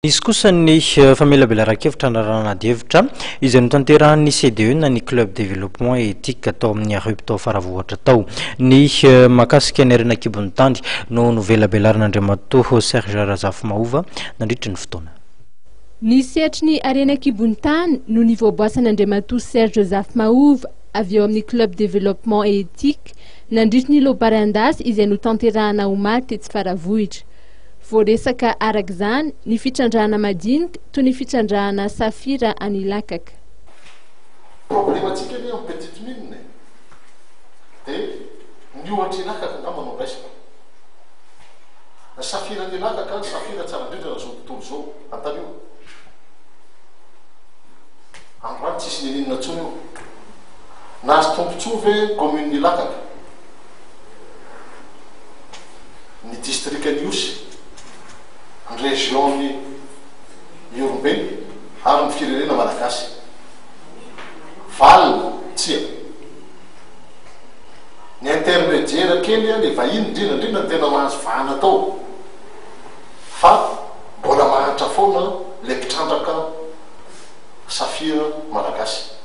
Nisy kosa ny famelabelaran-kevitra anarahana adihevitra izay notanterahan'ny CDE na ny Club Développement et Éthique tao amin'ny RUP tao Faravohitra tao. Ny mahakasika ny harena an-kibon'ny tany no novelabelarin'Andriamatoa Serge Razafimahova nandritry ny fotoana. Ny sehatry ny harena an-kibon'ny tany no nivoaboasan'Andriamatoa Serge Zafimahova avy eo amin'ny Club Développement et Éthique nandritry ny Lobarandas izay notanterahana omaly tetsy Faravohitra. Voaresaka araka izany ny fitrandrahana madinika toy ny fitrandrahana safira any Ilakaka. Problème-tsika anie amin'ny petite mine e! Dia ny ohatr'i Ilakaka angamba no raisiko. Ny safiran'i Ilakaka, ny safira tsara indrindra raha izao tontolo izao, antanio. Androany tsisy n'inon'inona intsony io. Nahazo tombotsoa ve commune Ilakaka? Ny distrikan'Ihosy, ny région-n'i Ihorombe ary ny firenena malagasy. Valiny, tsia. Ny intermediaire kely, le vahiny indrindra indrindra no tena mahazo vahana tao. Fa mbola mahantra foana le mpitrandraka safira malagasy.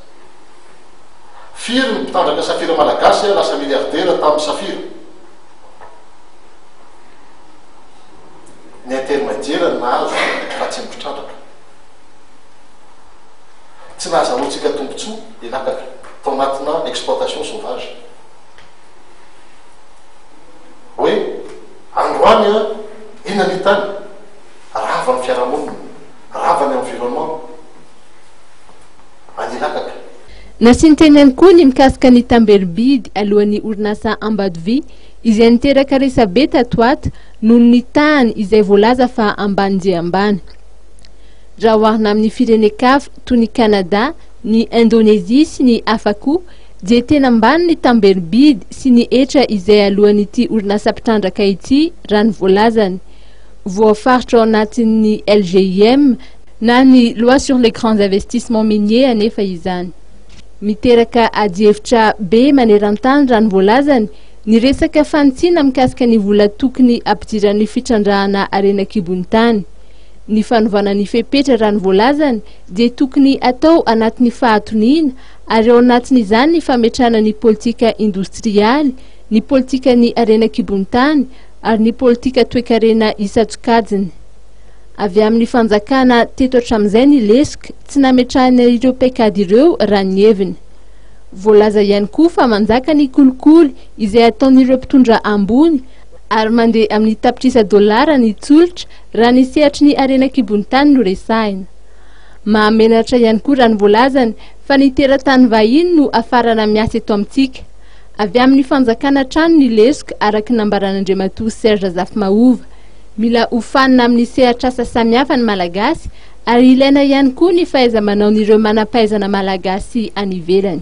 Firy ny mpitrandraka safira malagasy lasa milliardaire tamin'ny safira? Ny intermediaire no nahazo fa tsy ny mpitrandraka. Tsy nahazahoantsika tombotsoa Ilakaka tao anatina exploitation sauvage. Hoe androany an, inona ny hitany? Rava ny fiarahamonina, rava ny environnement any Ilakaka. Nasiany teny ihany koa ny mikasika ny tamberim-bidy alohan'ny orinasa Ambatovi izay niteraka resabe tato ato noho ny tahany izay voalaza fa ambany dia ambany. Raha oharina amin'ny firenen-kafa toy ny Canada, ny Indonésie sy ny hafa koa dia tena ambany ny tamberim-bidy sy ny hetra izay alohan'ity orinasa mpitrandraka ity raha ny voalazany. Voafaritra ao anatin'ny LGIM na ny loi sur les grands investissements miniers anefa izany. Miteraka adihevitra be maneran-tany raha ny voalazany ny resaka fanitsiana mikasika ny vola tokony hampidiran'ny fitrandrahana harena an-kibon'ny tany. Ny fanovana ny fepetra raha ny voalazany dia tokony atao anatin'ny fahatoniana ary ao anatin'izany ny fametrahana ny politika indostrialy, ny politikan'ny harena an-kibon'ny tany ary ny politika toekarena isan-tsokajiny. Avy amin'ny fanjakana teto hatramin'izay ny lesoka tsy nametrahana ireo paikady ireo raha ny heviny. Voalaza ihany koa fa manjaka ny kolikoly izay ataon'ireo mpitondra ambony ary mandeha amin'ny tapitrisa dolara ny tsolotra raha ny sehatry ny harena an-kibon'ny tany no resahina. Mahamenatra ihany koa raha ny voalazany fa ny teratany vahiny no hafarana miasa eto amintsika. Avy amin'ny fanjakana hatrany ny lesoka araka ny nambaran'Andriamatoa Serge Zafimahova. Mila hofanina amin'ny sehatr'asa samihafa ny Malagasy ary ilaina ihany koa ny fahaiza-manaon'ireo manam-pahaizana malagasy any ivelany.